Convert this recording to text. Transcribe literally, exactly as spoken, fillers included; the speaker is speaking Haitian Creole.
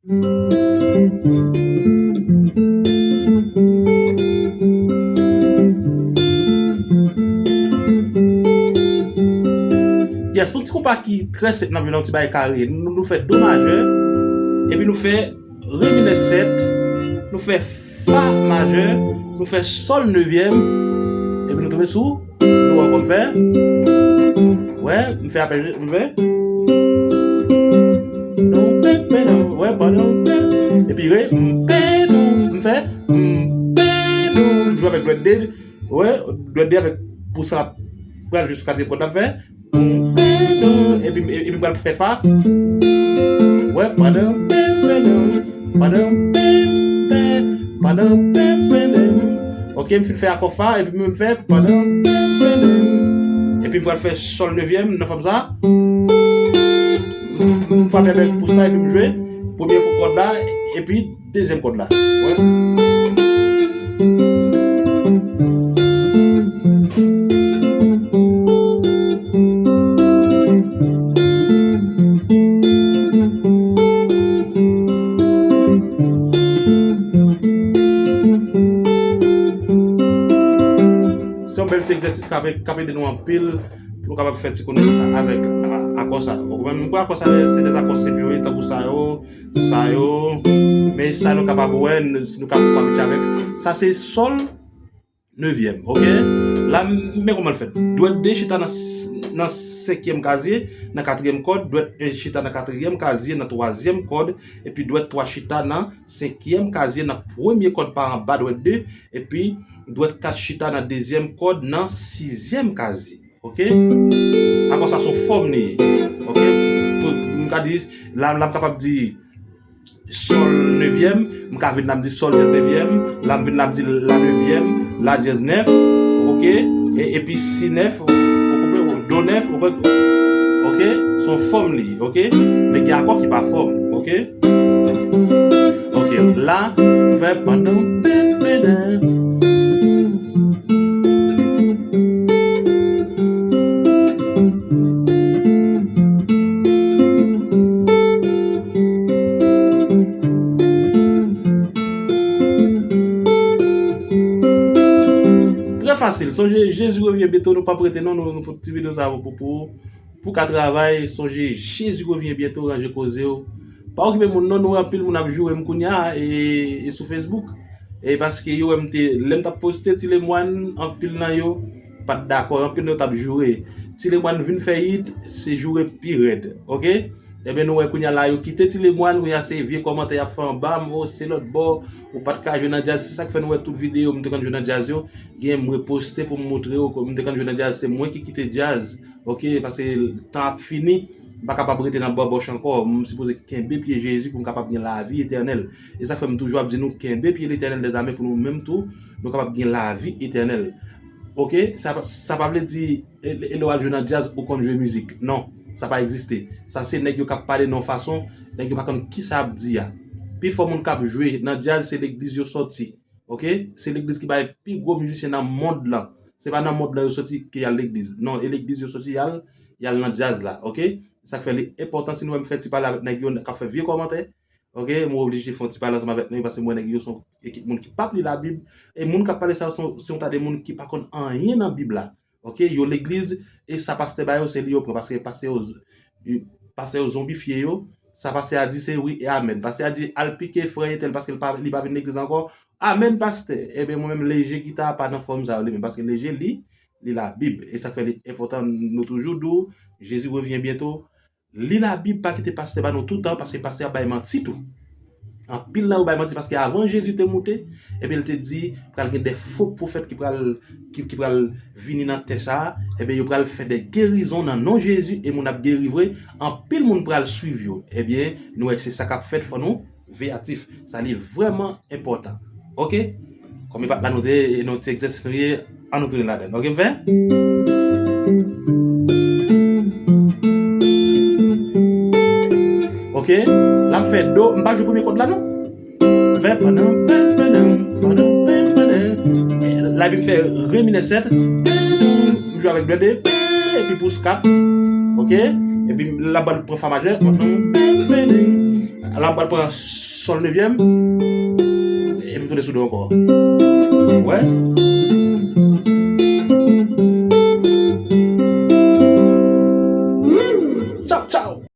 Yes, yon ti konpa ki trè senp, n ap jwe nan yon ti bagay kare. Nou, nou fè do majè, epi nou fè re minè sèt, nou fè fa majè, nou fè sòl nevyèm, epi nou tonbe sou do ankò, m fè. Wè, m fè apèl, m fè. Wè, pandan. Epi re, m fè. M jwe avèk dwèt de. Wè, dwèt de avèk pousa la pral jis sou katriyèm kòd la, m fè. Epi, epi m pral fè fa. Wè, pandan, pandan, pandan, pandan, pandan. Ok, m fin fè akò fa, epi m fè pandan, pandan. Epi m pral fè sòl nevyèm nan fòm sa. M, m frape avèk pousa, epi m jwe premye kòd la, epi dezyèm kòd la. Wè. Se yon bèl ti egzèsis k ap, k ap ede nou anpil pou nou kapab fè ti konesans avèk a-, akò sa. Ou konprann? Mwen kwè akò sa se de akò senp yo ye, tankou sa yo, sa yo. Men sa nou kapab wè, n-, si nou kapab abitye avèk. Sa se sòl nevyèm, ok? La, men kòman l fèt. Dwèt de chita nan s-, nan senkyèm kazye, nan katriyèm kòd, dwèt en chita nan katriyèm kazye, nan twazyèm kòd, epi dwèt twa chita nan senkyèm kazye, nan premye kòd pa anba dwèt de, epi dwèt kat chita nan dezyèm kòd, nan sizyèm kazye. Ok? Akò sa se yon fòm li ye. Ok? Pou, pou m ka di, la, la m kapab di sòl nevyèm, m ka vin la m di sòl dyèz nevyèm, la m vin la m di la nevyèm, la dyèz nèf, ok? E, epi si nèf, ou konprann, do nèf, ou konprann? Ok? Se yon fòm li ye, ok? Men gen akò ki pa fòm, ok? Ok, la, nou fè pandan, pandan. Trè fasil. Sonje, Jezi revyen byento, nou p ap rete non, nou, nou pou ti videyo sa pou, pou, pou ka travay. Sonje, Jezi revyen byento, ranje koze w. Pa okipe moun non, nou wè anpil moun ap joure m kounya e, e sou Facebook. E paske yo wè m te, lè m t ap poste Ti Lemwàn, anpil nan yo pa t dakò, anpil nan yo t ap joure. Ti Lemwàn vin fè hit, se joure pi rèd, ok? Ebyen, nou wè kounya la, yo kite Ti Lemwàn, kounya se vye kòmantè y ap fè anba m, o, se lòt bò, ou pa t ka jwe nan djaz, se sa k fè nou wè tout videyo m te konn jwe nan djaz yo, gen m reposte pou m montre yo, m te konn jwe nan djaz, se mwen ki kite djaz, ok? Paske tan ap fini, m pa kapab rete nan banbòch ankò, m sipoze kenbe pye Jezi pou m kapab gen lavi etènèl. E sa k fè m toujou ap di nou kenbe pye Letènèl dèzame pou nou menm tou, nou kapab gen lavi etènèl. Ok? Sa, sa pa vle di, e, e lè w al jwe nan djaz, ou konn jwe mizik. Non, sa pa egziste. Sa se nèg yo k ap pale nan yon fason, nèg yo pa konn kisa y ap di a. Pifò moun k ap jwe nan djaz, se legliz yo sòti. Ok? Se legliz ki bay pi gwo mizisyen nan mond lan. Se pa nan mond lan yo sòti ke y al legliz. Non, e legliz yo sòti, y al, y al nan djaz la. Ok? Sa k fè li enpòtan si nou wè m fè ti pale avèk nèg yo k ap fè vye kòmantè. Ok, mwen oblije fè yon ti pale ansanm avèk nou, paske mwen nèg yo se yon ekip moun ki p ap li Labib. E moun k ap pale sa yo, se yon, se yon ta de moun ki pa konn anyen nan Bib la. Ok, yo legliz, e sa pastè ba yo, se li yo pran, paske pastè yo, pastè yo zonbifye yo. Sa pastè a di, se wi e amèn. Pastè a di, al pike frè entèl, paske li pa, li pa vin legliz ankò. Amèn, pastè. Ebyen, mwen menm, Leje Gita pa nan fòm sa yo, li menm, paske Leje li, li Labib. E sa k fè li enpòtan, nou toujou di w, Jezi revyen byento. Li Labib, pa kite pastè ba nou tout tan, paske pastè ap bay manti tou. Anpil nan yo bay manti, paske avan Jezi te moute, ebyen, li te di, pral gen de fo pwofèt ki pral, ki, ki pral vini nan tè sa a, ebyen, yo pral fè de gerizon nan non Jezi, e moun ap geri vre, anpil moun pral swiv yo. Ebyen, nou wè se sa k ap fèt, fò nou veyatif. Sa li vrèman enpòtan. Ok? Kòm e pa t la nou te ye, e nan ti egzèsis nou ye, an nou tounen ladan l. Ok, m fè? Ok? La m fè do, m pa jwe premye kòd la non. M fè pandan, pandan, pandan, pandan. E la epi m fè re minè sèt. M jwe avèk dwèt de, epi pous kat. Ok? Epi la m pral pran fa majè. La m pral pran sòl nevyèm. Epi m tounen sou do ankò. Wè.